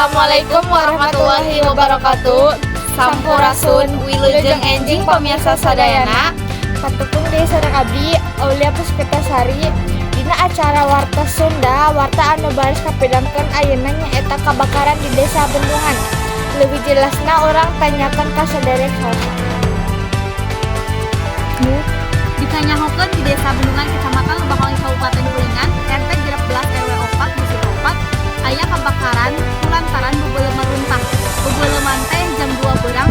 Assalamualaikum warahmatullahi wabarakatuh. Sampurasun, wilujeng enjing, pemirsa sadayana. Patepung deui sareng abdi, Aulia Puspitasari, dina acara Warta Sunda. Warta anu baris kapidangkeun ayeuna nyaeta kebakaran di Desa Bendungan. Lebih jelasna urang tanyakeun ka saderek Salsa. Dikanyahokeun di Desa Bendungan, Kecamatan Lebakwangi, Kabupaten Kuningan, RT 16 RW 4 Dusun 4, aya kebakaran kulantaran bebeuleman runtah. Bebeuleman teh jam 2 beurang.